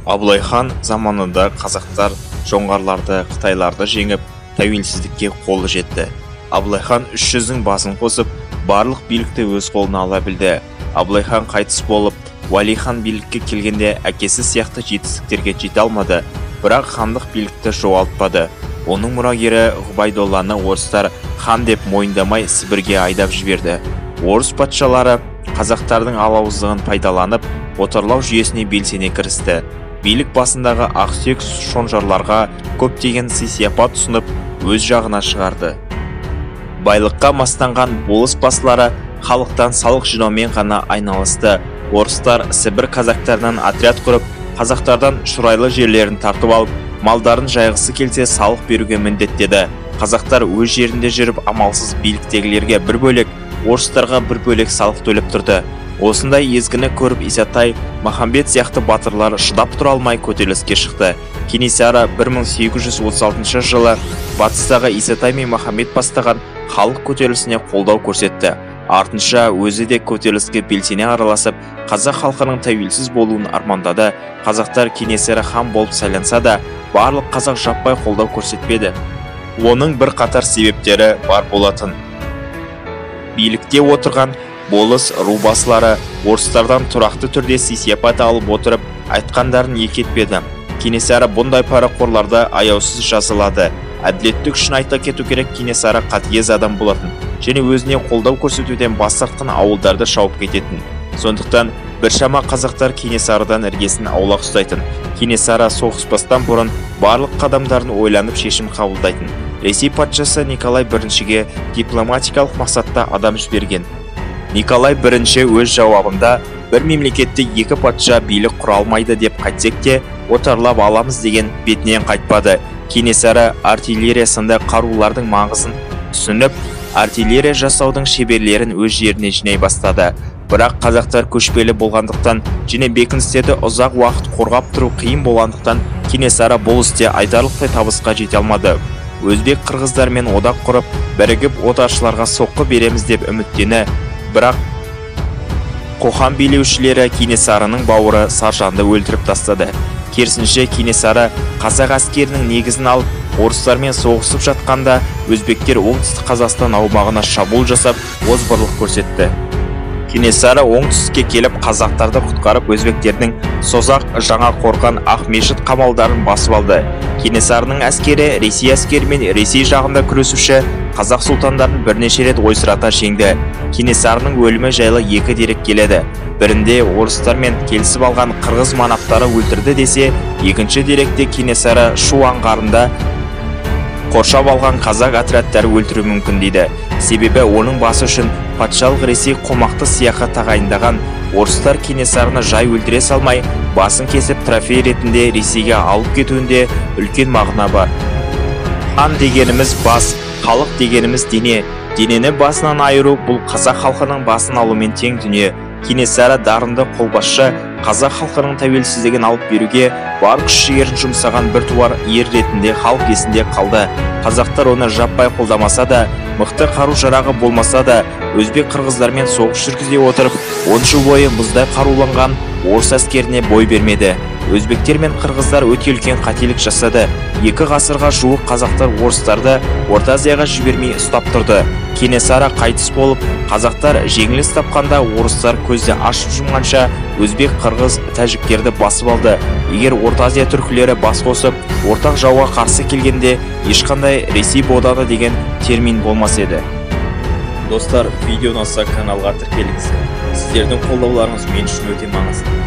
Абылай хан заманында қазақтар жоңғарларды, қытайларды жеңіп, тәуелсіздікке қолы жетті. Абылай хан 300-дің басын қосып, барлық билікті өз қолына ала білді. Абылай хан қайтыс болып, Уәли хан билікке келгенде әкесі сияқты жетістіктерге жете алмады, бірақ хандық билікті жоғалтпады. Оның мұрагері Ғұбайдолланы орыстар хан деп мойындамай Сібірге айдап жіберді. Орыс патшалары қазақтардың алауыздығын пайдаланып, отарлау жүйесіне белсене кірісті. Билік басындағы ақсүйек шонжарларға көптеген сый-сияпат ұсынып, өз жағына шығарды. Байлыққа мастанған болыс басылары халықтан салық жинаумен ғана айналысты. Орыстар Сібір қазақтарынан отряд құрып, қазақтардан шұрайлы жерлерін тартып алып, малдарын жайғысы келсе салық беруге міндеттеді. Қазақтар өз жерінде жүріп амалсыз биліктегілерге бір бөлек, орыстарға бір бөлек салық төлеп тұрды. Осындай езгіні көріп Исатай, Махамбет сияқты батырлар шыдап тұра алмай көтеріліске шықты. Кенесары 1836 жылы батыстағы Исатай мен Махамбет бастаған халық көтерілісіне қолдау көрсетті. Артынша өзі де көтеріліске белсене араласып, қазақ халқының тәуелсіз болуын армандады. Қазақтар Кенесары хан болып сайланса да, барлық қазақ жаппай қолдау көрсетпеді. Оның бірқатар себептері бар болатын. Билікте отырған болыс ру басылары орыстардан тұрақты түрде сый-сияпат алып отырып, айтқандарын екі етпеді. Кенесары бұндай парақорларды аяусыз жазалады. Әділеттік үшін айта кету керек, Кенесары қатыгез адам болатын және өзіне қолдау көрсетуден бас тартқан ауылдарды шауып кететін. Сондықтан біршама қазақтар Кенесарыдан іргесін аулақ ұстайтын. Кенесары соғыспастан бұрын барлық қадамдарын ойланып шешім қабылдайтын. Ресей патшасы Николай I-ге дипломатикалық мақсатта адам жіберген. Николай I өз жауабында бір мемлекетте екі патша билік құра алмайды деп қайтсек те, отарлап аламыз деген бетінен қайтпады. Кенесары артиллерия сынды қарулардың маңызын түсініп, артиллерия жасаудың шеберлерін өз жеріне жинай бастады. Бірақ қазақтар көшпелі болғандықтан және бекіністерді ұзақ уақыт қорғап тұру қиын болғандықтан Кенесары бұл істе айтарлықтай табысқа жете алмады. Өзбек қырғыздармен одақ құрып, бірігіп отаршыларға соққы береміз деп үміттені. Бірақ Қоқан билеушілері Кенесарының бауыры Саржанды өлтіріп тастады. Керісінше Кенесары қазақ әскерінің негізін алып, орыстармен соғысып жатқанда өзбектер оңтүстік Қазақстан аумағына шабуыл жасап, озбырлық көрсетті. Кенесары оңтүстікке келіп қазақтарды құтқарып, өзбектердің Созақ, Жаңақорған, Ақмешіт қамалдарын басып алды. Кенесарының әскері Ресей әскерімен Ресей жағында күресуші қазақ сұлтандарын бірнеше рет ойсырата жеңді. Кенесарының өлімі жайлы екі дерек келеді. Бірінде орыстармен келісіп алған қырғыз манаптары өлтірді десе, екінші деректе Кенесары Шу аңғарында қоршап алған қазақ отрядтары өлтіруі мүмкін дейді. Себебі оның басы үшін патшалық Ресей қомақты сыйақы тағайындаған. Орыстар Кенесарыны жай өлтіре салмай, басын кесіп трофей ретінде Ресейге алып кетуінде үлкен мағына бар. Хан дегеніміз бас, халық дегеніміз дене. Денені басынан айыру бұл қазақ халқының басын алумен тең дүние. Кенесары дарынды қолбасшы, қазақ халқының тәуелсіздігін алып беруге бар күш-жігерін жұмсаған біртуар ер ретінде халық есінде қалды. Қазақтар оны жаппай қолдамаса да, мықты қару-жарағы болмаса да, өзбек қырғыздармен соғыс жүргізе отырып, 10 жыл бойы мұздай қаруланған орыс әскеріне бой бермеді. Өзбектер мен қырғыздар өте үлкен қателік жасады. 2 ғасырға жуық қазақтар орыстарды Орта Азияға жібермей ұстап тұрды. Кенесары қайтыс болып, қазақтар жеңіліс тапқанда орыстар көзді ашып жұмғанша өзбек, қырғыз, тәжіктерді басып алды. Егер Орта Азия түркілері бас қосып, ортақ жауға қарсы келгенде ешқандай Ресей боданы деген термин болмас еді. Достар, видео ұнаса каналға тіркеліңіздер. Сіздердің қолдауларыңыз мен үшін өте маңызды.